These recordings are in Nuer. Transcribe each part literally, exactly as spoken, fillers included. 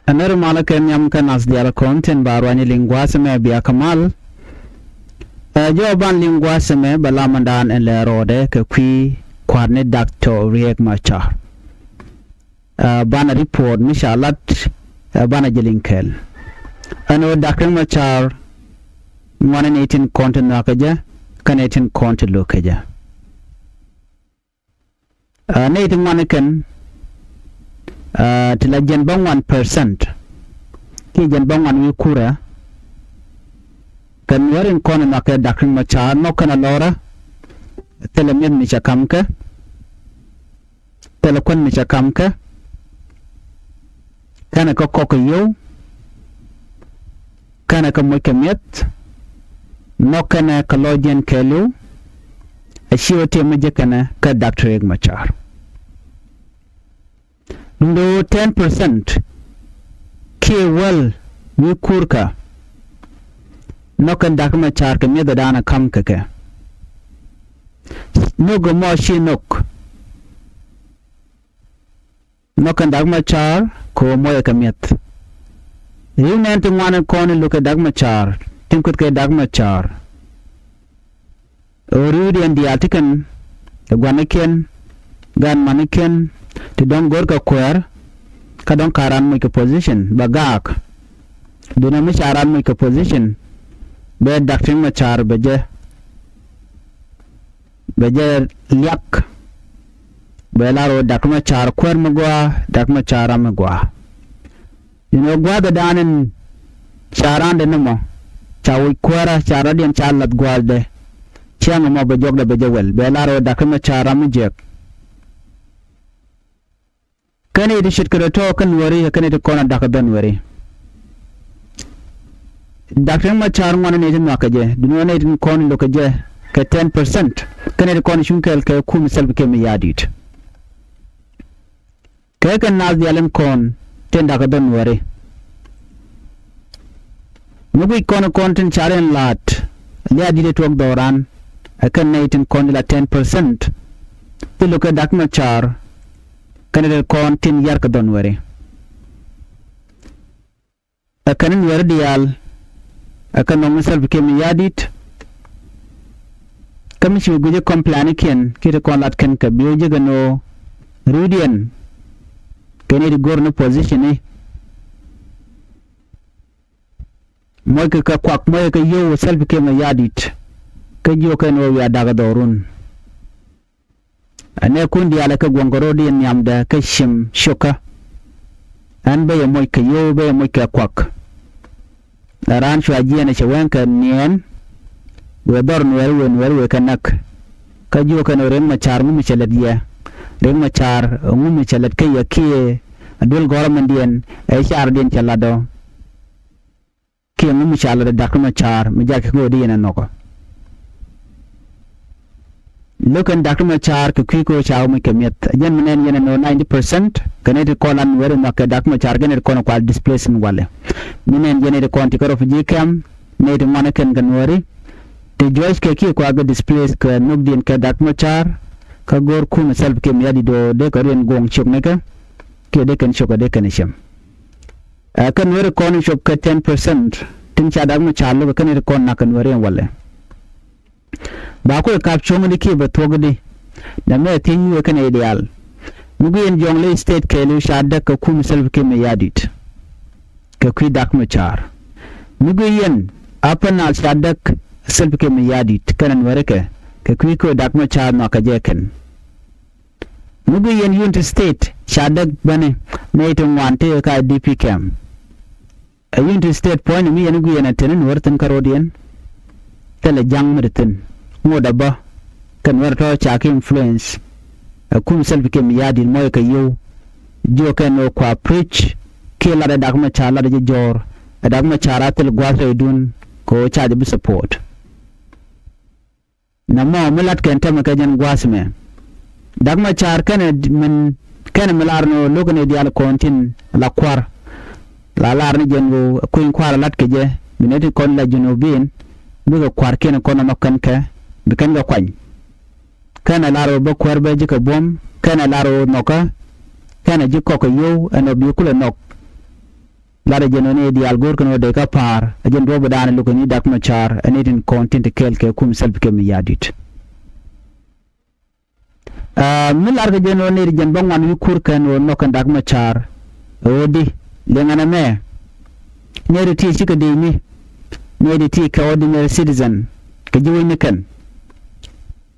Ɛ nɛr malä kɛ nhiam kä nath diaal kɔn tin ba ruany liŋ gua̱a̱th ɛmɛ bia kä mal. Ɛ jɔw ban liŋ gua̱a̱th ɛmɛ bɛ lamändan ɛn lɛ rɔɔdɛ kɛ kui̱ kua̱r ni Doctor Riek Machar. Ɛ banɛ report mi ca lat, ɛ banɛ jɛ liŋ kɛɛl. Ɛn ɣöö Doctor Riek Machar ŋuanɛ nɛy tin kɔn ti nhɔakä jɛ kɛnɛ nɛy tin kɔn ti lo̱kä jɛ. Ɛ nɛy ti ŋuan kɛn, ɛ ti la jɛn bäŋuan percent kiɛ jɛn bäŋuan wi̱i̱ kurɛ. Kɛn wä rin kɔn nhɔakɛ Doctor Riek Machar nhɔk kɛn a lɔrä. Thilɛ mi̱eth mi ca ka̱m kɛ, thilɛ kuän mi ca ka̱m kɛ. Kɛnɛ kä kɔk kɛ yio̱w, kɛnɛ kä moc kɛ mi̱eth, nhɔk kɛnɛ kä lɔcdiɛn kɛɛliw. Ɛ ciɛ wä tëë mi jek kɛnɛ kä Doctor Riek Machar. Duundɛ ɣöö ten percent kiɛ wäl wi̱i̱ kuurkä, nhɔk kɛn Doctor Riek Machar kɛ mi̱eth ɛ da̱a̱n ɛ ka̱m kɛ kɛ. Nhök ɛmɔ ci nhök, nhɔk kɛn Doctor Riek Machar kɛ ɣöö moc ɛ kɛ mi̱eth. Ri̱w nɛn ti ŋuan in kɔn in lo̱k kɛ Doctor Riek Machar, tin kueth kɛ Doctor Riek Machar. Ɣöö ri̱wdiɛn diaal ti kɛn, ɛ gua̱nikiɛn, gaat manikiɛn, ti dɔ̱ŋ go̱rkɛ kuäär, kä dɔ̱ŋ ka̱n raan moc kɛ position bɛ gaak. Duundɛ mi ca raan moc kɛ position, bɛ Doctor Riek Machar bɛ jɛ, bɛ jɛ liak. Bɛ lar ɣöö Doctor Riek Machar kuäär mi gɔaa, Doctor Riek Machar ram mi gɔaa. Inɔ gua̱a̱th ɛ da̱a̱n in ca randɛ ni mɔ, ca wi̱c kuäärä, ca rɔ̱diɛn ca lath gua̱a̱thdɛ. Ciaŋ ɛmɔ bɛ jɔkdɛ bɛ jɛ wɛl, bɛ lar ɣöö Doctor Riek Machar ram mi jiäk. Kɛn i̱ ti ce̱tkɛ rɔ tɔ̱ kä Nuääri, kɛn i̱ ti kɔn a da̱k kä dhɔn Nuääri. Doctor Riek Machar ŋuan ni ti nhɔakä jɛ, duundɛ ni ti kɔn lo̱kä jɛ kɛ ten percent. Kɛn i̱ ti kɔn cuŋ kɛɛl kɛ kum Salva Kiir Mayardit. Kɛ kɛ naath diaal in kɔn tin da̱k kä dhɔn Nuääri. Mi guic kɔn kɔn tin car in la̱a̱t lia̱a̱ di̱t ɛ tuɔ̱k dhɔran, ɛ kɛn nɛy tin kɔn ti la ten percent. Ti lo̱k kɛ Doctor Riek Machar kɛn tin kɔn tin yar kä dhɔn Nuääri. Ɛ kɛn in Nuääri diaal, ɛ kɛn nɔŋ ni Salva Kiir Mayardit. Kä mi ci guic ɛ complain kiɛn kiɛ ti kɔn lat kɛn kɛ bi̱i̱ ji̱ kɛn ɣöö ri̱wdiɛn kɛn i̱ ti go̱r ni position i̱. Moc kɛ kɛ kuak, moc kɛ kɛ yio̱w Salva Kiir Mayardit. Kä jiök kɛn ɣöö wiaa da̱k ɛ dhɔrun. Ɛ nɛɛkun diaal ɛ kɛ guɔ̱ŋ kɛ ro̱o̱diɛn nhiamdɛ kä cim cio̱kä. Ɣän bä yɛ moc kɛ yio̱w, bä yɛ moc kɛ kuak. Ɛ raan cua jiɛɛn ɛ cɛ wee kɛ niɛɛn. Wëë dhɔr Nuɛɛr, wëë Nuɛɛr wëë kɛ näk. Kä jiök kɛn ɣöö Riek Machar ŋu mi cɛ lät yɛ. Riek Machar ŋu mi cɛ lät kä yɛ kiɛ duel gɔ̱rä mindiɛn ɛ cardiɛn cɛ lat ɔ. Kiɛ ŋu mi ca lat ɛ Doctor Machar mi jakä kɛ ɣöö di yɛn ɛ nhɔkä. Lo̱k kɛn Doctor Machar kɛ kui̱ kɛ ɣöö ca ɣä muc kɛ mi̱eth. Ɛ jɛn mi nɛn yɛn ɛ no̱o̱ŋ ninety percent kɛ nɛy ti kɔn lan weri nhɔak kɛ Doctor Machar kɛ nɛy ti kɔn ɛ kua displace in walɛ. Mi nɛn yɛn nɛy ti kɔn ti kä refugee camp, nɛy ti ŋuan ɛ kɛn kɛ Nuääri. Ti juɔc kɛ kiɛ kua kɛ displace kɛ nhökdiɛn kɛ Doctor Machar. Kä go̱o̱r kum ɛ Salva Kiir Mayardit ɣöö dee kɛ rɔ̱diɛn go̱o̱ŋ ciök nikɛ. Kiɛ dee kɛn ciök ɛ dee kɛn ɛ ciem. Ɛ kɛn weri kɔn cop kɛ ten percent tin ca Doctor Machar lo̱k ɛ kɛn ri kɔn nak kɛn weri ɛn walɛ. Ba kuɛ kap cuɔ̱ŋ di kiɛ bɛ thuɔ̱k di. Dämɛ thiec mi wee kɛn ɛ diaal. Mi guiɛn Jonglei State kɛɛliw ca däk kɛ kum Salva Kiir Mayardit. Kɛ kui̱ Doctor Machar. Mi guiɛn Upper Nile ca däk Salva Kiir Mayardit kɛn ɛn weri kɛ kɛ kui̱ kɛ Doctor Machar nhɔakɛ jɛ kɛn. Mi guiɛn Unity State ca däk bäni nɛy ti ŋuan ti ka D P camp. Ɛ Unity State puɔ̱nyni mi yɛn guiɛn ɛ teni Nuäär thi̱n kä ro̱diɛn. Thilɛ ja̱ŋ mi ti thi̱n ŋot ɛ bä. Kɛ Nuäär tɔ̱ ca ki influence. Ɛ kum Salva Kiir Mayardit mɔc kɛ yio̱w. Jiök kɛn ɣöö kua preach kiɛ lat ɛ Doctor Machar lat ɛ ji̱ jɔ̱ɔ̱r. Ɛ Doctor Machar a thil gua̱a̱th rɛydun kɛ ɣöö ca jɛ bi support. Nɛmɔ mi lat kɛn tɛmɛ kɛ jɛn gua̱a̱th mɛ. Doctor Machar kɛnɛ min kɛnɛ mi lar ni ɣöö lo̱k ni diaal kɔn tin la kua̱r. La lar ni jɛn ɣöö kui̱ny kua̱r lat kɛ jɛ mi nɛy ti kɔn la Junubin. Bikɛ kua̱rkiɛn kɔn nhɔk kɛn kɛ bi kɛn kɛ kuany. Kɛnɛ lar ɣöö bä kuäär bä ji̱ kɛ buɔ̱m, kɛnɛ lar ɣöö nhɔkä. Kɛnɛ ji̱ kɔk kɛ yio̱w ɛn ɣöö bi kulɛ nhɔk. latdɛ jɛn ɣöö nɛy diaal go̱o̱rkɛ ni ɣöö dee kɛ pa̱a̱r, ɛ jɛn duɔ̱ɔ̱pdan ɛ lo̱kɛ ni Dak Macar ɛ nɛy tin kɔn tin te kɛɛl kɛ kum Salva Kiir Mayardit. Aa, mi larkɛ jɛn ɣöö nɛy ti jiɛn bäŋuan wi̱i̱ kur kɛn ɣöö nhɔk kɛn Dak Macar ɛ ɣöö di liŋɛ nɛmɛ. Nɛy ti ti cikɛ dee mi, nɛy ti ti kɛ ordinary citizen kɛ ji̱ wec ni kɛn.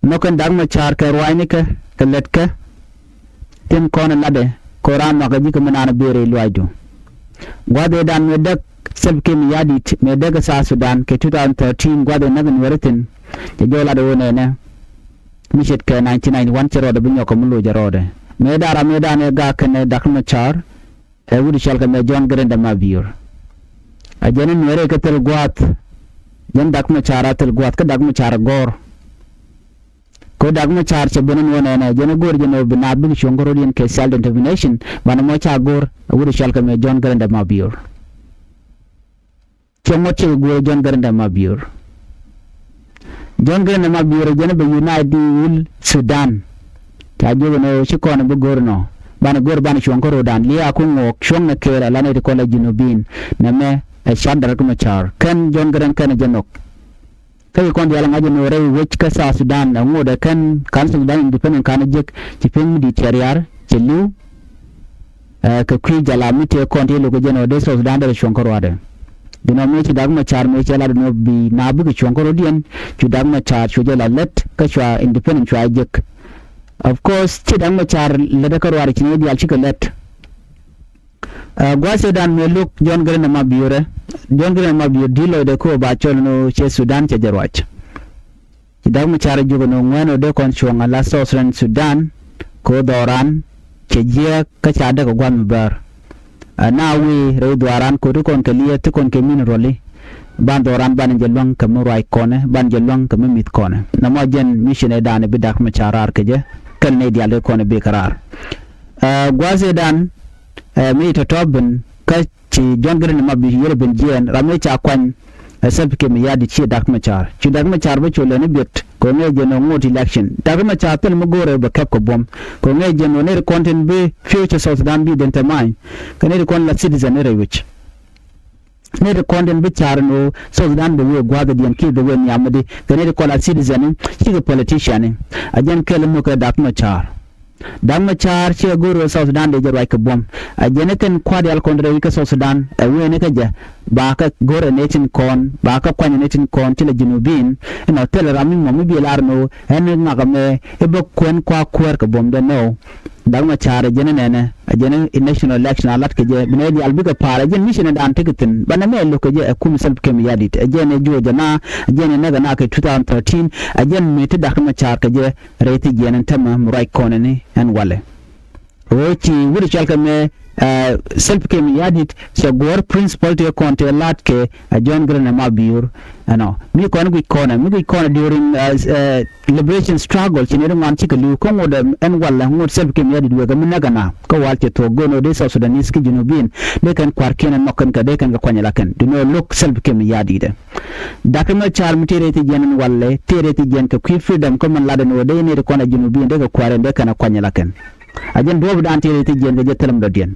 Nhɔk kɛn Dak Macar kɛ ruaacnikɛ kɛ lätkɛ tin kɔn ɛ latdɛ kɛ ɣöö raan nhɔakä ji̱ kɛ mi naan ɛ bëë rɛy luaacdu. Gua̱th ëëdan mëë däk Salva Kiir Mayardit mëë däk ɛ South Sudan kɛ two thousand thirteen gua̱th ëë näk ɛ Nuɛri thi̱n, cɛ jɔw latdɛ ɣöö nɛnɛ mi ce̱tkɛ nineteen ninety-one cɛ rɔɔdɛ bi nyɔk kɛ mi loc ɛ rɔɔdɛ. Mëë da̱ŋ ram mëë da̱ŋ ëë gak kɛnɛ Dak Macar ɛ wut cɔalkɛ mɛ John Garang de Mabior. Ɛ jɛn in Nuɛri kɛ thil gua̱a̱th, jɛn Dak Macar a thil gua̱a̱th kä Dak Macar ɛ gɔ̱r. Kɛ ɣöö Dak Macar cɛ ben in wä nɛnɛ, jɛn ɛ go̱r jɛn ɛ bi naath bikɛ cuɔ̱ŋ kä rɔ̱diɛn kɛ self determination, banɛ mɔ ca go̱r ɛ wut cɔalkɛ mɛ John Garang de Mabior. Cuɔ̱ŋ ŋuɔ̱t cikɛ guur John Garang de Mabior. John Garang de Mabior jɛn bɛ unite di wul Sudan. Ca jiök ni ɣöö ci kɔn bi go̱r nɔ, banɛ go̱r banɛ cuɔ̱ŋ kä rɔ̱dan, liaak ku ŋuɔk cuɔ̱ŋ ni kɛɛl ala nɛy ti kɔn la Junubin. Nɛmɛ ɛ car Dak Macar. Kɛn John Garang kɛn jɛ nhɔk. Kä ci kɔn diaal ŋa̱c ɛn ɣöö rɛy wec kä South Sudan, ɛ ŋot ɛ kɛn ka̱n Sudan Independent ka̱n jek, ci pi̱eŋ mi di̱i̱t cɛ ria̱r, cɛ li̱w. Ɛ, kɛ kui̱ jala mi tëë kɔn ti lo̱k kɛ jɛn ɣöö dee South Sudan derɛ cuɔ̱ŋ kä ruaadɛ. Dhinɔ mëë ci Dak Macar mëë cɛ lat ɛn ɣöö bi naath bikɛ cuɔ̱ŋ kä rɔ̱diɛn, cu Dak Macar cu jɛ la lät kä cua independent cua jek. Of course, ci Dak Macar lätdɛ kä ruaadɛ, ci nɛy diaal cikɛ lät. Ɛ, gua̱a̱th ëëdan mëë lo̱k John Garang de Mabior ɛ, John Garang de Mabior di̱t lɔcdɛ kɛ ɣöö ba cɔl ɛn ɣöö cɛ Sudan cɛ jɛ ruac. Ci Dak Macar jiök ɛn ɣöö ŋuɛ̈tni ɣöö dee kɔn cuɔ̱ŋ ala Southern Sudan kɛ ɣöö dhɔran cɛ jiääk kä ca däk ɛ gua̱a̱th mi bäär. Ɛ, na wi̱i̱ rɛy dhɔran kɛ ɣöö ti kɔn kɛ liɛɛth ti kɔn kɛ mineral i̱, ban dhɔran banɛ jɛ luäŋ kɛ mi ruac kɔnɛ, banɛ jɛ luäŋ kɛ mi mi̱th kɔnɛ. Nɔmɔ jɛn mission ëëdan bi Dak Macar raar kɛ jɛ kɛn nɛy diaal ti kɔn bi kɛ raar. Ɛ, gua̱a̱th ëëdan, ɛ, mi tɔ̱tɔ̱ ben kä ci John Garang de Mabior yɛl ben jiɛɛn, ram mëë ca kuany ɛ Salva Kiir Mayardit, ci Dak Macar. Cu Dak Macar bä cu lɛni biɛt kɛ ŋäc jɛn ɣöö ŋot election. Dak Macar thil mi go̱o̱rɛ bɛ kɛp kɛ buɔ̱m kɛ ŋäc jɛn ɣöö nɛy ti kɔn tin bi future South Sudan bi determine, kɛ nɛy ti kɔn la citizen ni rɛy wec. Nɛy ti kɔn tin bi car ɛn ɣöö South Sudan bɛ wee gua̱a̱thdiɛn kiɛ bɛ wee nhiamdi, kɛ nɛy ti kɔn la citizen ni, cikɛ politician ni. A jɛn kɛl mi kɛ Dak Macar. Dak Macar ciɛ go̱o̱r ɣöö South Sudan dee jɛ ruac kɛ buɔ̱m. A jɛn ɛ kɛn kua̱r diaal kɔn rɛy kä South Sudan ɛ wëë ni kä jɛ, ba kɛ go̱o̱r ɛ nɛy tin kɔn, ba kɛ kuany ɛ nɛy tin kɔn ti la Junubin. Inɔ thilɛ ram mi mɔ mi bi lar ni ɣöö ɛn ŋak ɛmɛ i̱ bä kuɛn kua kuäär kɛ buɔ̱mdɛ, nɔ. Dak Macar ɛ jɛn ɛ nɛnɛ, ɛ jɛn ɛ national election a lat kɛ jɛ, bi nɛy diaal bikɛ pa̱a̱r, ɛ jɛn mission ɛ daan tekɛ thi̱n. Banɛ mɛ lo̱k kɛ jɛ ɛ kum Salva Kiir Mayardit, ɛ jɛn ɛ juɔc ɛ na, ɛ jɛn ɛ näk ɛ na kɛ two thousand thirteen, ɛ jɛn mi ti Dak Macar kɛ jɛ rɛy thi jiɛn ɛn tämɛ mi ruac kɔn ɛni ɛn walɛ. Ɣöö ci wut cɔalkɛ mɛ, ɛ, Salva Kiir Mayardit cɛ guɔ̱ɔ̱r principle ti kɔn ti la̱t kɛ, ɛ, John Garang de Mabior. Ɛnɔ mi kɔn guic kɔn ɛ, mi guic kɔn ɛ during, ɛ, ɛ, liberation struggle ci nɛy ti ŋuan cikɛ li̱w kä ŋot, ɛ, ɛn walɛ ŋot Salva Kiir Mayardit wekɛ mi näk ɛ na kä wal cɛ thuɔ̱k go̱o̱r ni ɣöö dee South Sudanese kä Junubin dee kɛn kua̱rkiɛn ɛ nhɔk kɛn kɛ dee kɛn kɛ kuany ɛ la kɛn. Duŋni ɣöö lo̱k Salva Kiir Mayardit ɛ. Dak Macar mi tëë rɛy thi jiɛn ɛn walɛ, tëë rɛy thi jiɛn kɛ kui̱ freedom kä min latdɛ ni ɣöö dee nɛy ti kɔn ɛ Junubin dee kɛ kua̱r ɛn dee kɛn ɛ kuany ɛ la kɛn. A jɛn duɔ̱ɔ̱pdan tëë rɛy thi jiɛn kɛ jɛ thilɛ mi dɔ̱diɛn.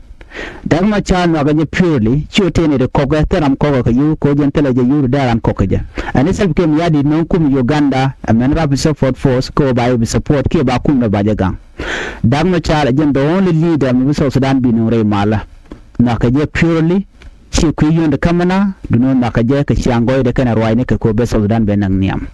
Dak Macar nhɔakɛ jɛ purely, ci ɣöö tëë nɛy ti kɔkɛ, thil ram kɔkɛ kɛ yio̱w, kɛ ɣöö jɛn thilɛ jɛ yio̱w ti dee ran kɔkɛ jɛ. Ɛn i̱ Salva Kiir Mayardit nööŋ kum Uganda, ɛ mɛn Rapid Support Force, kɛ ɣöö ba yɛ bi support, kiɛ ba kum nɔ ba jɛ gaŋ. Dak Macar ɛ jɛn the only leader mi bi South Sudan bi nööŋ rɛy malä. Nhɔakɛ jɛ purely, ci kui̱ yio̱wni ti kämɛ na, duŋni nhɔakɛ jɛ kɛ ciaŋ gɔɔydɛ kɛnɛ ruaacni kɛ kɛ ɣöö bɛ South Sudan bɛ näk nhiam.